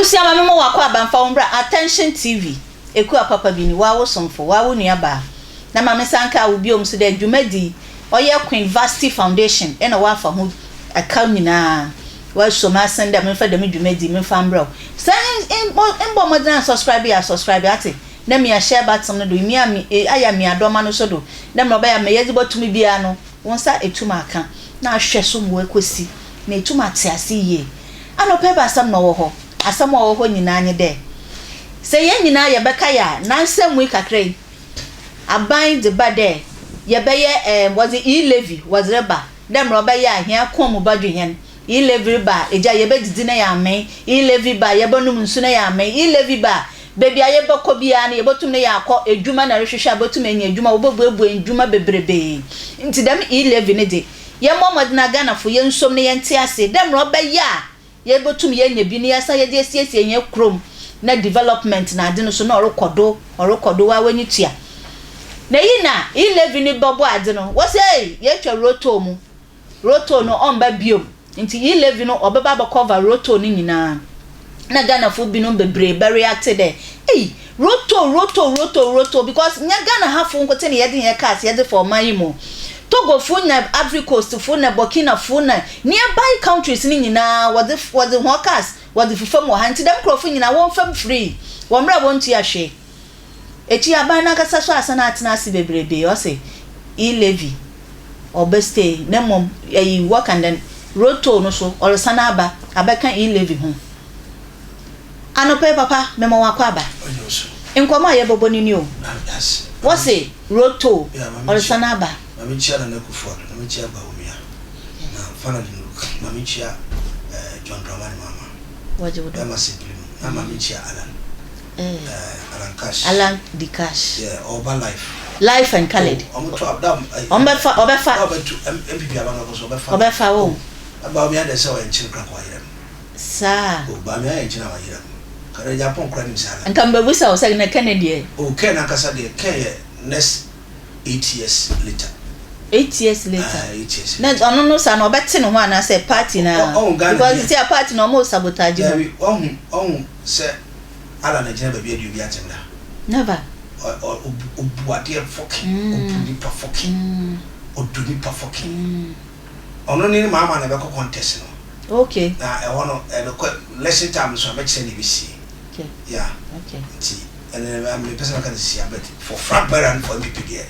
Abusua ma me mo wakɔ aba mfa wo mbra Attention TV Ekua papa bi ni waa wo somfo waa wo nua baa na ma me san kaa wo biom so dɛ dwumadi yi ɔyɛ Queen Vasti Foundation na wɔafa ho ɛkaw nyinaa wɔasuo m'asen dɛ memfa dɛm dwumadzi yi memfa mbrɛ wo sɛ mbɔ mbɔdzen ansubscribe a subscribe atse na mia share button no do mia ayɛ mia dɔma no so do dɛ mbrɛ ɔbɛyɛ a ma yɛdze bɔto mu biara no wo nsa etum akã na ahwɛ so ma oekosi na etum atse ase yie. Anɔpa ebɛasɛm na ɔwɔ hɔ? Asɛm a ɔwɔ hɔ nyina nye dɛ, sɛ hɛn nyina yɛbɛkae a, nansɛmui kakra yi, aban dze ba dɛ yɛbɛyɛ ɛɛm wɔdze e-levy wɔdze reba dɛ mbrɛ ɔbɛyɛ a hɛn akɔn mu bɔdwe hɛn. E-levy reba a, egya yebedzidzi na yɛamee, e-levy ba a, yɛbɔnom nsu na yɛamee, e-levy ba a, beebi a yɛbɔkɔ biara no yebotum na yɛakɔ, edwuma na erohwehwɛ a botum enya edwuma, wobobuebue ndwuma bebrebee. Ntsi dɛm e-levy no dze, Yɛmbɔ mbɔdzen na Ghanafo yensuom na yɛntse ase dɛ mbrɛ ɔbɛyɛ a yebotum yenya bi na yɛasan yɛdze esiesie hɛn kurom na development na adze no so na ɔrokɔ do, ɔrokɔ do, woara w'enyi tua. Na iyi na E-levy no bɔbɔ adze no, wɔse ei yetwa road toll mu, road toll no ɔmmba biom. Ntsi E-levy no ɔbɛba abɔ cover road toll no nyina. Nna Ghanafo binom beberee bɛ reacte dɛ ei road toll road toll road toll road toll because nnyɛ Ghana hafo nkotsee na yɛdze hɛn cars yɛdze fa ɔman yi mu. Togofo na Ivory Coast fo na Burkina fo na nearby countries no nyina wɔdze wɔdze hɔn cars wɔdze fefa mu wɔ ha ntsi dɛm nkorɔfo nyina wɔmmfa mu free wɔ mber a wonntua hwee. Ekyir aban no ankasa so asan atsena ase beberebe, ɔse E-levy ɔbɛ stay na mbom ayi work and then road toll no so ɔresan aba abɛka E-levy ho. Anɔpa yi papa mema wo akwaaba. Nkɔmbɔ a yɛbɔbɔ no ni o. Wɔse road toll ɔresan aba. Ma menkyia Nana Akufo-Addo, na menkyia Bawumia, na finally no ma menkyia John Dramani Mahama. Wɔgye wo do. Bɛma simply mu, na ma menkyia Alan. Alan Cash. Alan D Cash. Yeah, ɔba life. Life and coloured. Ɔmo to ab da. Ɔmo bɛfa ɔbɛfa. Ɔbɛto MPP aba no ɔkɔ so ɔbɛfa. Ɔbɛfa wo. Ɛba omi adɛ sɛ ɔyɛ nkyene kora kɔ ayerɛ mu. Saa. O baami ayɛ nkyene a wayerɛ mu. Kare Japan kora nim saa na. Nka mbɛbusa wo sɛ na Ken deɛ. O Ken ankasa deɛ Ken yɛ next 8 years later. 8 years later. Ah, 8 years later. Na ɔno no sa na ɔbɛte ne ho anaasɛ party na. Ɔhun Ghana because sisi a party na ɔmo sabotage ho. Dabi, ɔhun sɛ Alan agyina baabi adi obi atɛm da. Never. Obu adeɛ fɔke, obu nipa fɔke, ɔdɔ nipa fɔke. Ɔno ne maama na ɛbɛkɔ contest no. Na ɛhɔ no ɛbɛkɔ election time so a mɛkyerɛ ne bɛsie. Yeah. Nti ɛnɛ mepɛ sɛ mɛka no sisi a, but for flag bearer no for NPP deɛ,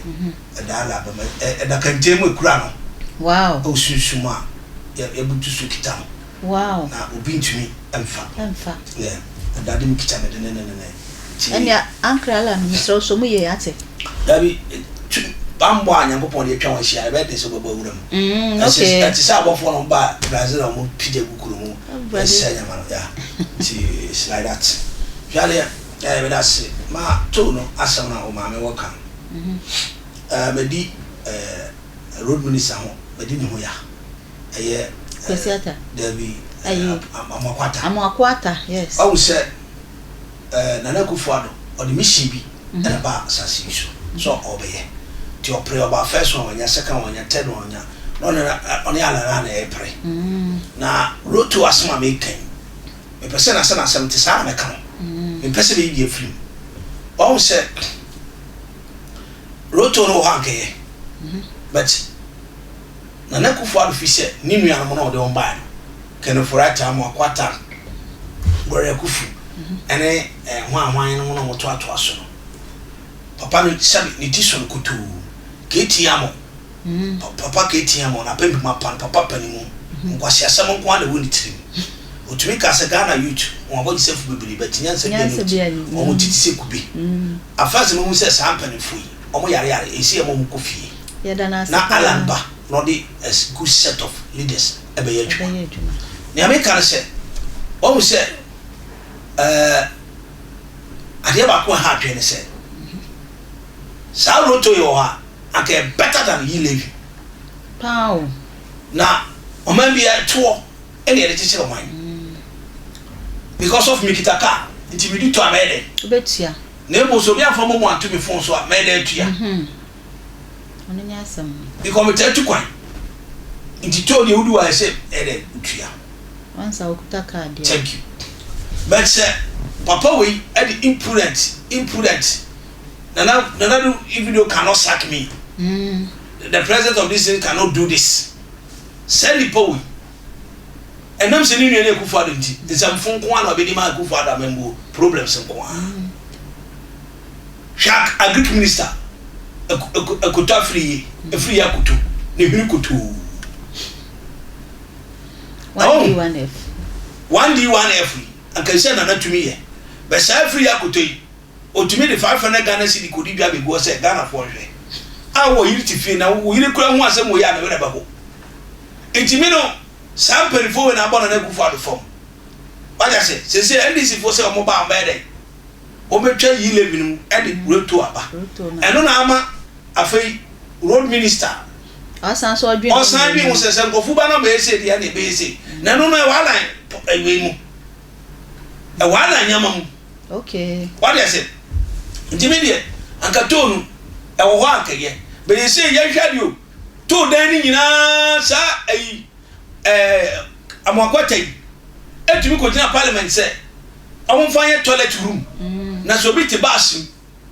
ɛda ala bɛma ɛda kɛntɛn mu ekura no. Ɛwɔ sunsum a yɛbutu so kita no. Na obi ntumi mfa. Ɛmfa. Yeah. Ɛda de mu kita no dendenenden. Nti. Ɛnea Uncle Alan mesrɛ wo sɔ mu yie ate. Dabi, tu bammɔ a Nyankopɔn de atwa ho ahyia, ɛbɛyɛ den sɛ wobɛbɔ awura mu. Okay. Ɛte sɛ abɔfoɔ na wɔba Brazil a wɔpagya gu kuro mu ɛsɛ nneɛma no. Yeah. Nti it's like that. Hwɛ adeɛ, ɛɛ meda ase ma tow no asɛm no a wo maame wɔ ka no. Ɛɛ madi ɛɛ road minister ho, madi ne ho ya. Ɛyɛ Kwesi Arthur. Dabi, ɛɛ Amoako Atta. Amoako Atta, yes. Wahu sɛ ɛɛ Nana Akufo-Addo ɔde mission bi ɛna baa asase yi so sɛ ɔrebɛyɛ. Nti ɔpere, ɔbaa first one wanya, second one wanya, third one wanya. Na ɔne ɔne Alan na ɛrepere. Na road toll asɛm a meka yi, mepɛ sɛ n'asɛm n'asɛm te saa na mɛka no. Mempɛ sɛ meyi bi afiri mu. Wahu sɛ road toll no wɔ hɔ a anka ɛyɛ. But Nana Akufo-Addo fi sɛ ne nuanom no a ɔde wɔn baeɛ no, Ken Ofori-Atta, Amoako Atta, Gloria Akuffo ne hwan hwan nom na wɔtoatoa so no, papa no sɛbe ne ti sɔ no kotoo. KT Amoh, papa KT Amoh, n'apampim apa no, papa pa ne mu. Nkwaseasɛm nko ara na ɛwɔ ne tirim. Ɔtumi kaa sɛ Ghana youth, wɔn abɔgyesɛfo bebree but nyansa biara nni wɔn ti. Wɔn ti te sɛ kube. Afei ansa mahu sɛ saa mpanimfoɔ yi, wɔn yare yare, ɛsɛ sɛ yɛma wɔn kɔ fie. Yɛda no ase Na Alan paa. ba na ɔde a good set of leaders bɛyɛ adwuma. Ɛbɛyɛ adwuma. Nea meka ne sɛ, wahu sɛ ɛɛ adeɛ baako a ɛha adwene ne sɛ, saa roto yi wɔ hɔ a, anka ɛyɛ better than yi levy. Paa o. Na ɔman biara toɔ ɛna yɛde kyekyere ɔman. Because of mekita car nti medi tɔ a mɛyɛ dɛn? Wobɛtua. Na mmom sɛ obi amfa momo anto me phone so a mɛyɛ dɛn atua? Ɔno nyɛ asɛm no. Because metaa tu kwan nti toll deɛ wodu hɔ a ɛsɛ ɛyɛ dɛn wotua. Once a wokuta car deɛ. Thank you. But sɛ papa wei de imprudent imprudent Nana Nana do even though cannot sack me the president of this thing cannot do this saa nipa wei ɛnam sɛ ne nua ne Akufo Addo nti nsɛmfo nko ara na ɔbɛdi ma Akufo Addo amammuo problems nko ara hwɛ agric minister Akoto Afriyie Afriyie Akoto ne hwene kotoo. 1D1F. 1D1F yi, anka ɛsɛ Nana tumi yɛ. But saa afiri yi akoto yi, ɔtumi de 500 Ghana cedi kɔdi dwa bɛgu hɔ sɛ Ghanafoɔ nhwɛ. A wɔ yere te fie na wo yere koraa hu asɛm wei a ne werɛ bɛho. Nti me no, saa mpanimfoɔ wei na abɔ Nana Akufo Addo fam. Wate ase? Seesei NDC foɔ sɛ wɔn ba a wɔbɛyɛ dɛn? Wɔbɛtwa yi levy no mu de road toll aba. Ɛno na ama Afei road minister Ɔsan so ɔdwen ho ɔsan dwen ho sɛ sɛ nkurɔfo ba na ɔbɛyɛ sei deɛ ɛna ɛbɛyɛ sei na ɛno no ɛwɔ alan wei mu ɛwɔ alan nneɛma mu okay wade ase nti me deɛ anka too no ɛwɔ hɔ anka yɛ bɛyɛ sei yɛhwɛ adeɛ o too dan no nyinaa saa ayi ɛɛ amoakwata yi ɛtumi kɔgyina parliament sɛ ɔmo mfa nyɛ toilet room na sɛ obi te bus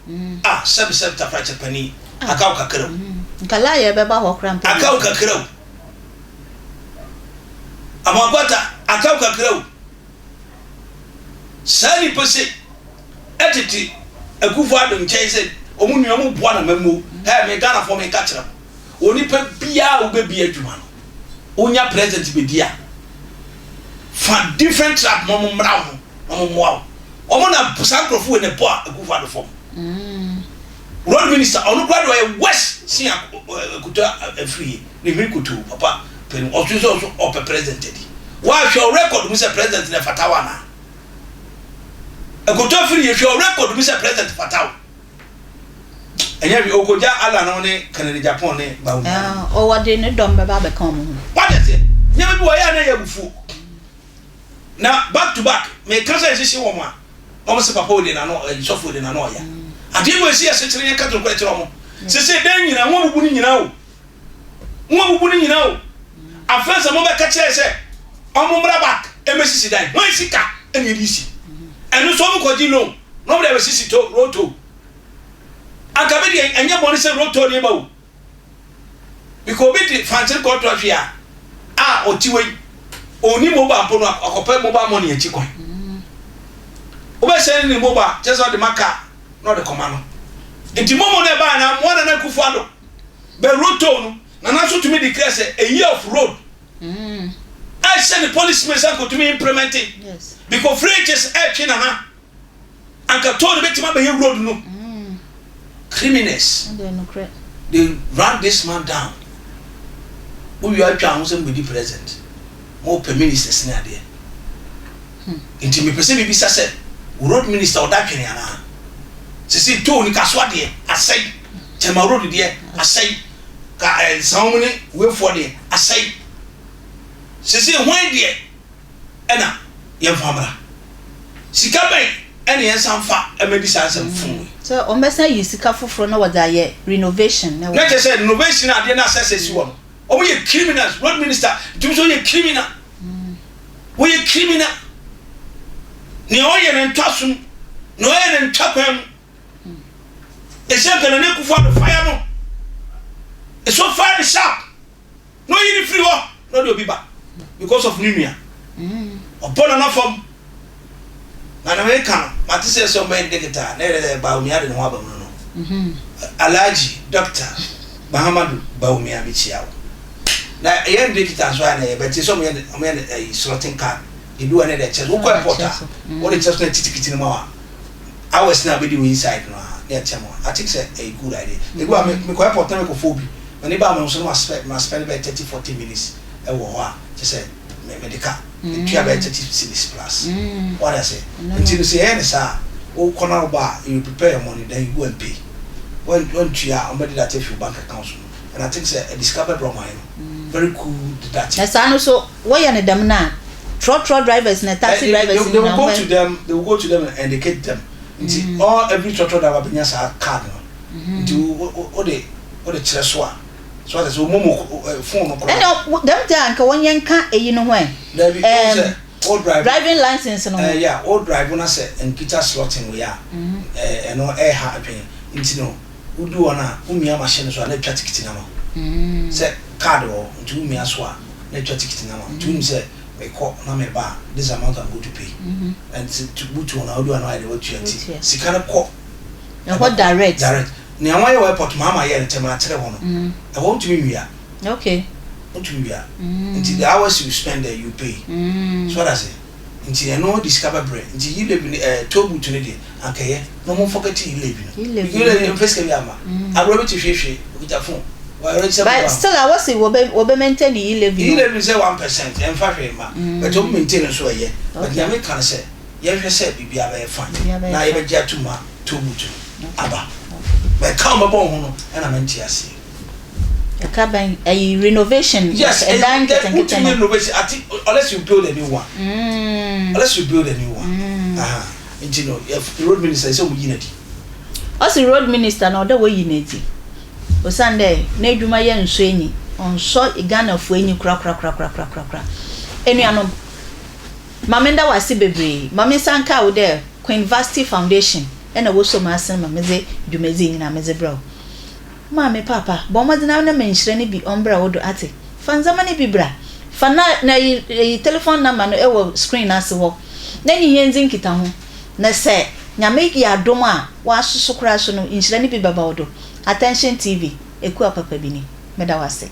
mu Ah sɛbi sɛbi tafrakyɛ panin aka wo kakra o. Nka lawyer bɛba hɔ koraa mpo. Aka wo kakra o. Amoakwata aka wo kakra o. Saa nipa sei ɛtete Akufo Addo nkyɛn sɛ ɔmo nua ɔmo boa na mamuo. Hɛ me Ghanafoɔ me ka kyerɛ mo. Onipa biara a wobɛbie adwuma no wonya president bɛdi a fa different trap ma ɔmo mmra wo ho na ɔmo mmoa wo. Wɔn na saa nkurɔfo wei na ɛbɔ a Akufo Addo fam. Road minister ɔno koraa de ɔyɛ worse sen Akoto Afriyie ne hwene kotoo papa panin ɔso sɛ ɔso ɔpɛ president adi. Woahwɛ wo record mu sɛ president na ɛfata wo anaa? Akoto Afriyie hwɛ wo record mu sɛ president fata wo. Ɛnyɛ hwee ɔkɔgya Allah no ne Kennedy Agyapong ne Bawumia no. Ɔwɔ de ne dɔm bɛba abɛka wɔn ho. Wate aseɛ? Nneɛma bi wɔ yɛ a na ɛyɛ abufuo. Na back to back meka sɛ nhyehye wɔn a na wɔn se papa odi n'ano ɛyi sɔfo odi n'ano ɔya adeɛ bi wɔ esi ɛse kyerɛ yɛn ka nokorɛ kyerɛ wɔn sese dan nyinaa wɔn abubu ne nyinaa o wɔn abubu ne nyinaa o afɛn sɛ mo bɛka kyerɛ sɛ wɔn mmra back ɛmɛsisi dan wɔn sika ɛna ɛde si ɛno nso wɔn kɔgye loan na wɔn de abɛsisi to roto anka bi deɛ ɛnyɛ bɔne sɛ roto ne ba o. Because obi de fankyere kɔɔto ahwe a a ɔte wei ɔnni mobile mpo no akɔpɛ mobile money akyi kwan. Wobɛsɛn ne mobile kyerɛ sɛ ɔde ma kaa na ɔde kɔma no. Nti momo no ɛbaa na mmoa Nana Akufo Addo bɛ road toll no Nana nso tumi declare sɛ a year of road ɛhyɛ ne policy mu sɛ nkotumi implement because free HS ɛtwe Nana. Anka toll no bɛtumi abɛyɛ road no. Criminals they run this man down. Wo wie atwa ho sɛ mobɛdi president. Mopɛ ministers ne adeɛ. Nti mepɛ sɛ mebisa sɛ road minister ɔda dwene anaa? Sisi toll ni kasoa deɛ asɛe, Tema road deɛ asɛe, ka eh, Nsawam ne wefoɔ deɛ asɛe. Sisi hwan deɛ ɛna yɛmfa mmra? Sika bɛn ɛna yɛnsan mfa mmɛdi saa nsɛm funu yi? Sɛ wɔbɛsan ayi sika foforɔ na wɔde ayɛ renovation na. Na kyerɛ sɛ renovation adeɛ no asɛsɛ si hɔ no, wɔn yɛ criminals, road minister ntumi sɛ ɔyɛ criminal, wɔyɛ criminal, nea ɔyɛ no ntɔ asom, nea ɔyɛ no ntwa kwan mu, ɛsɛ nka Nana Akufo-Addo fire no, ɛsɛ fire no sharp. Na oyi no firi hɔ na ɔde obi ba because of ne nua ɔbɔ nana fam na na meka no mate sɛ sɛ ɔmbɛyɛ digital na yɛrɛ sɛ Bawumia de ne ho aba mu no no Alhaji Doctor Mahamadu Bawumia mekyia wo na ɛyɛ digital nso ayɛ na yɛbɛte sɛ ɔmo yɛ ɔmo yɛ ɛyi slotting card ebi wɔ ne de kyɛ so wokɔ airport a wɔde kyɛ so na kitikiti no ma wa hours na abɛdi wɔ inside no a na yɛkyɛ mo I think sɛ ɛyɛ good idea ebi wɔ a mekɔ airport na mekɔfa obi M'ani baa me ho so na ma spend bɛyɛ 30 40 minutes wɔ hɔ a kyerɛ sɛ mede ka metua bɛyɛ 30 cedis plus wate ase nti no sɛ yɛyɛ no saa a wokɔ na woba a you prepare your money then you go and pay wantua a wɔbɛ deduct afi wo bank account mu and I think sɛ ɛde sika bɛbrɛ ɔman no very cool deduct. Na saa no so wɔyɛ no dɛm no a trɔtrɔ drivers na taxi drivers nyinaa they will go to them they will go to them and indicate them nti all every trɔtrɔ driver bɛnya saa card no. Nti wo de wode kyerɛ so a so ate sɛ wo momo phone no koraa. Ɛna dɛm dze a nka wɔnyɛ nka eyi no ho ɛ. Dabi wohu sɛ. Wo drive Driving license no ho. Yeah, wo drive na sɛ nkita slotting wei a, ɛno ɛha adwene. Nti no wodu hɔ no a, womia machine no so a, na atwa tikiti no ama wo. Sɛ card wɔ hɔ nti womia so a, na atwa tikiti no ama wo. Nti wonim sɛ mekɔ na meba a, this amount I'm going to pay. Nti butu hɔ no a, wodu hɔ no ayɛ dɛ watua, nti sika no kɔ ɛhɔ direct. Direct. Nea wɔayɛ wɔ airport maa ma yɛ no tɛm akyerɛ hɔ no, ɛhɔ wontumi nwia. Wontumi nwia. Nti the hours you spend there, you pay. So what I say, nti ɛno de sika bɛbrɛ. Nti e-levy no, toll booth no deɛ, ankɛyɛ na ɔmo forget e-levy no. E-levy. E-levy mfɛ sika bi ama agorɔ bi te hwehwɛ okita phone wa register. But still a wɔsi wɔbɛ maintain e-levy no. E-levy sɛ 1% ɛnfa hwee ma, but ɔmo maintain nso ɛyɛ. But nea meka no sɛ yɛnhwɛ sɛ biribiara bɛyɛ fine Biribiara bɛyɛ na fine. Yɛbɛgye ato mu a toll booth no aba, but ka wɔn bɛbɔ wɔn ho no ɛna mente aseɛ. Ɛka bɛn ɛyi renovation? Yes. Ɛdan nketenkete Wotumi no. renovation ati unless you build a new one. Unless you build a new one. Aha. Nti no yɛ road minister sɛ ɔmo yi n'adi. Ɔsi road minister na ɔdɛ wɔyi n'adi osan dɛ n'edwuma yɛ nso enyi ɔnsɔ Ghanafoɔ enyi korakorakorakorakorakora. Enuanom, maame nda wase bebree. Maame nsa nka wo dɛ Queen Vasti Foundation ɛna wosom ase ma medze dwumadzi nyinaa medze brɛ wo. Maame, papa, bɔ mmɔden na ma nhyira no bi ɔmbrɛ wo do ate. Fa ndzɛmba no bi bra. Fa na yi telephone number no ɛwɔ screen ase hɔ na nyi yɛn dzi nkita ho, na sɛ Nyame yɛ adom a wɔasoso koraa so no, nhyira no bi bɛba wo do. Attention TV, ekuo papa bi ni. Meda wo ase.